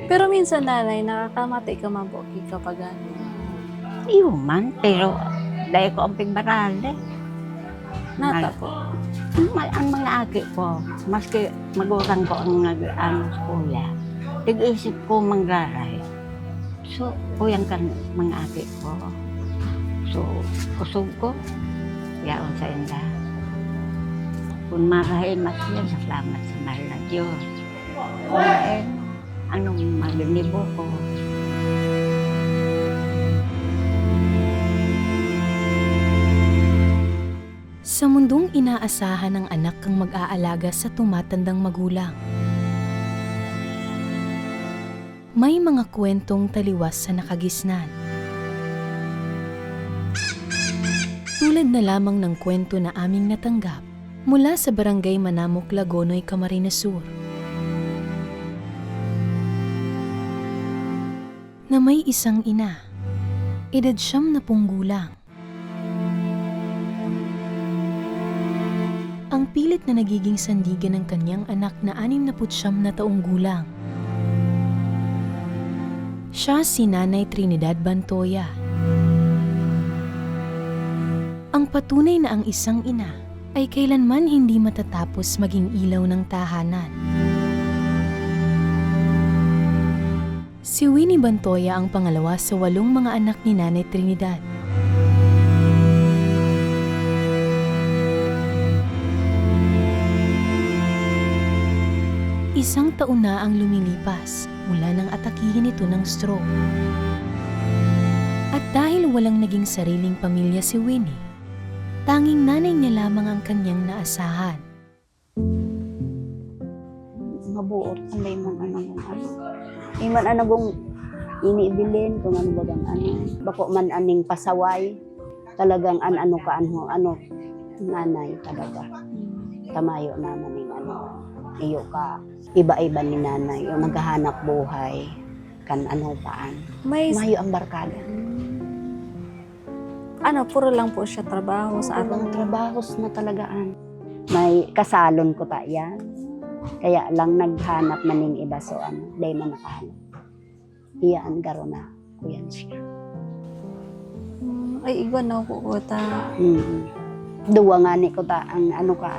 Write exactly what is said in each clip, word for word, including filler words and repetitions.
Pero minsan, Nanay, nakakamati ka man po ki kapag ano. Iyo man, pero dai ko ang pigbarali. Nata Mag- po. Mag-, ang mga aki ko, maski magurang ko ang nag-ano sa kuya, tig-isip ko mangraray. So, kuyang kan mga aki ko. So, kusog ko, yaon sa inda. Kung marahay, mas yan, salamat sa mahal na Diyos. Kung eh, anong maginibo ko? Sa mundong inaasahan ang anak kang mag-aalaga sa tumatandang magulang, may mga kwentong taliwas sa nakagisnan. Tulad na lamang ng kwento na aming natanggap mula sa Barangay Manamok, Lagonoy, Camarines Sur, na may isang ina, edad siyam na pung gulang, ang pilit na nagiging sandigan ng kanyang anak na anim na put siyam na taong gulang. Siya si Nanay Trinidad Bantoya. Ang patunay na ang isang ina ay kailanman hindi matatapos maging ilaw ng tahanan. Si Winnie Bantoya ang pangalawa sa walong mga anak ni Nanay Trinidad. Isang taon na ang lumilipas mula nang atakihin ito ng stroke. At dahil walang naging sariling pamilya si Winnie, tanging nanay niya lamang ang kanyang naasahan. Mabuot, anday man ano kung ano. Iman ano kung inibilin, kung ano bagang ano. Bako man aning pasaway, talagang an ano ka, ano, ano, nanay talaga. Tamayo naman yung ano, iyo ka, iba-iba ni nanay, yung naghahanap buhay, kan ano paan. May Mayo ang barkada. Ano, puro lang po siya trabaho sa Puro araw. Trabahos na talagaan. May kasalon ko ta yan. Kaya lang naghanap man ning iba, so ano, dahil man nakahanap. Iya ang garo na, kuyan siya. Mm, ay, igwa na po ko ta. Mm. Duwa nga ni ko ta ang ano ka.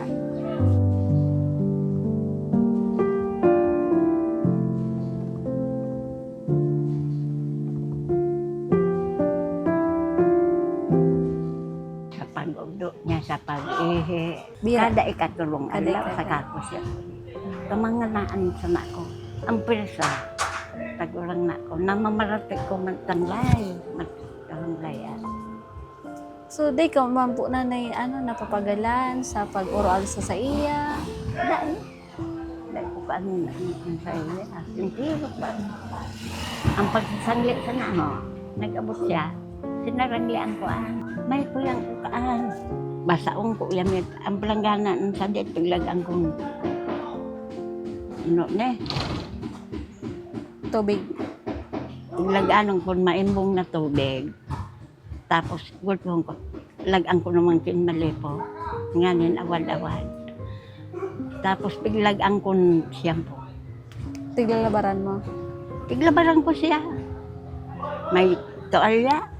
Sa pag-udo niya, sa pag-ihi. Bira. Kada ikatulong Kada aldaw, ikatulong. Saka ko siya. Kamanganaan sana ko. Ang pwersa, tagurang na ko. Namamaratik ko magtanglay. Magtanglay, ah. So, di ka man po, Nanay, ano, napapagalan sa pag-uruan sa saiya? Dai. Dai ko kaano na ang saiya. Entero ba? Ang pagsasangli sa nano, nag-abot siya, sinarangli ang kuan. May kuyang kukaan. Basaong ko yan, eh. Ang palanggana ng sadit, piglagan kong, ano, ne? Tubig. Piglagan kong maimbong na tubig. Tapos, gulpihon ko. Lagaan ko naman kin malipo. Nganin, awad-awad. Tapos, piglagaan ko shampoo. Tiglalabaran mo? Tiglabaran ko siya. May toalya.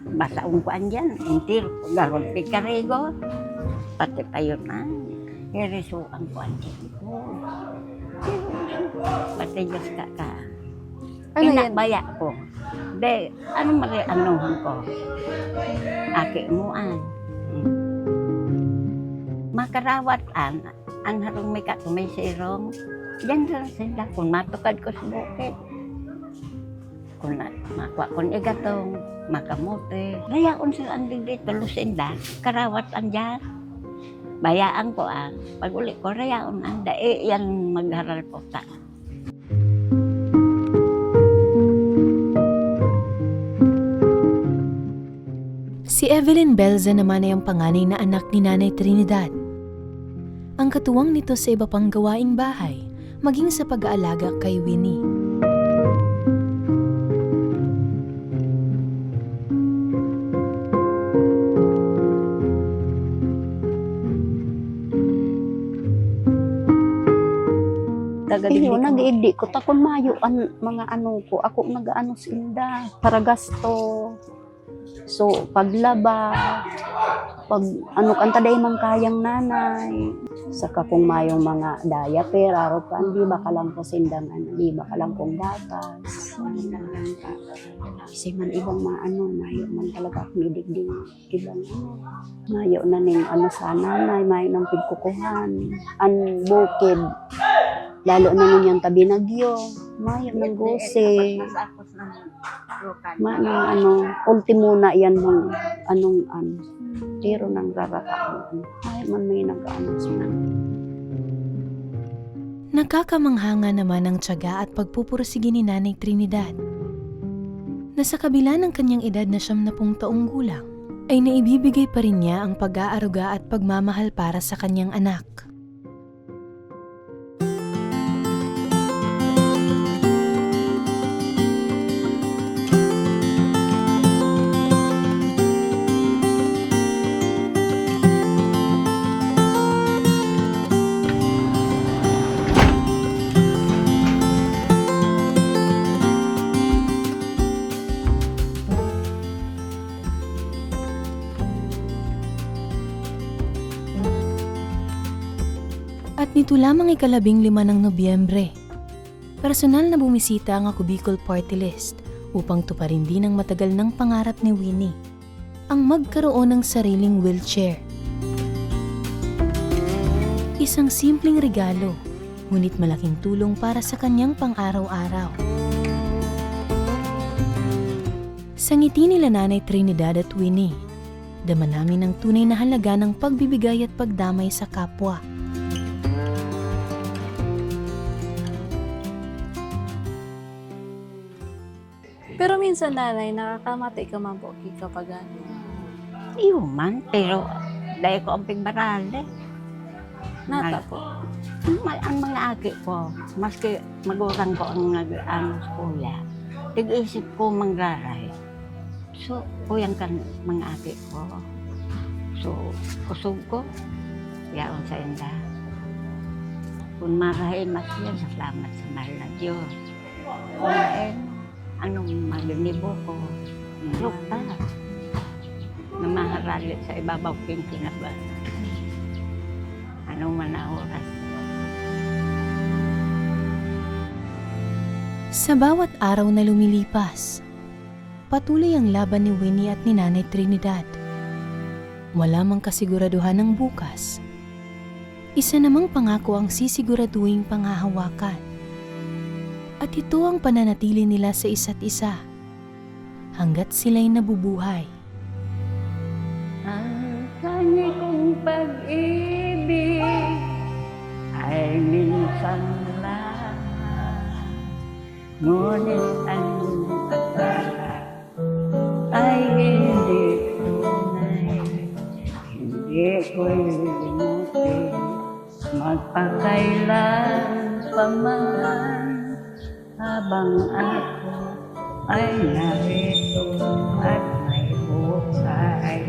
Basaong ko andyan. Entero. Garong pigkarigo. Pati pa yun, ah. Hirisuan ko andyan. Pati Diyos ka ka. Ano yan? Inabaya ko. De, ano mali anuhan ko? Aki mo an. Makarawat an, an harong may kato may sirong. Diyan lang sila kung matukad ko sa bukid. Kung na, makwa kong igatong, makamote. Rayaon sila ang digdi, tulos inda. Karawat ang diyan. Bayaan ko an. Pag uli ko, rayaon ang dai yan magharal po ta. Si Evelyn Belza naman ay ang panganay na anak ni Nanay Trinidad. Ang katuwang nito sa iba pang gawaing bahay, maging sa pag-aalaga kay Winnie. Iyo, nag-iigdi ko. Ta kun mayo an mga ano ko, ako nag-aano sa inda, para gasto. So, paglaba, pag ano, kan ta dai man kayang nanay. Saka kung mayong mga diaper, arog kan, di ba ka lang ko sindang ano, di ba ka lang kong gatas. Kasi man ibang mga ano, mayo man talaga akong idigding. Ibang ano, mayo na ning ano sa nanay, mayo nang pigkukuhan. An bukid, lalo na ngunyan ta binagyo, mayo nang gose. Mas akos ng lokal. Ma-, nang ano, ultimo na yan ng anong ano. Pero nang rarata ang ano, mayo man may nag-ano sa nanay. Nakakamangha nga naman ang tiyaga at pagpupursige ni Nanay Trinidad, na sa kabila ng kanyang edad na siyam na pung taong gulang, ay naibibigay pa rin niya ang pag-aaruga at pagmamahal para sa kanyang anak. At nito lamang ikalabing lima ng Nobyembre, personal na bumisita ang Ako Bicol Party List upang tuparin din ang matagal nang pangarap ni Winnie, ang magkaroon ng sariling wheelchair. Isang simpleng regalo, ngunit malaking tulong para sa kanyang pang-araw-araw. Sa ngiti nila Nanay Trinidad at Winnie, dama namin ang tunay na halaga ng pagbibigay at pagdamay sa kapwa. Pero minsan, Nanay, nakakamati ka man po ki kapag ano. Iyo man, pero dai ko ang pigbarali. Nata po. Ang, ang mga aki ko, maski magulang ko ang nag-ano sa kuya, tig-isip ko mangraray. So, kuyang kan mga aki ko. So, kusog ko, yaon sa inda. Kung marahay mas yan, salamat sa mahal na Diyos. Kung eh, anong maginibo ko, lupa na maharali sa ibabaw king kinaban. Anong man na oras. Sa bawat araw na lumilipas, patuloy ang laban ni Winnie at ni Nanay Trinidad. Wala mang kasiguraduhan ng bukas. Isa namang pangako ang sisiguraduhing panghahawakan. At ito ang pananatili nila sa isa't isa hanggat sila'y nabubuhay. Ang sanhi kong pag-ibig ay minsan lang, ngunit ang pagmamahal ay hindi tunay. Hindi ko lilimutin magpakailan pa man, habang ako ay narito at may buhay.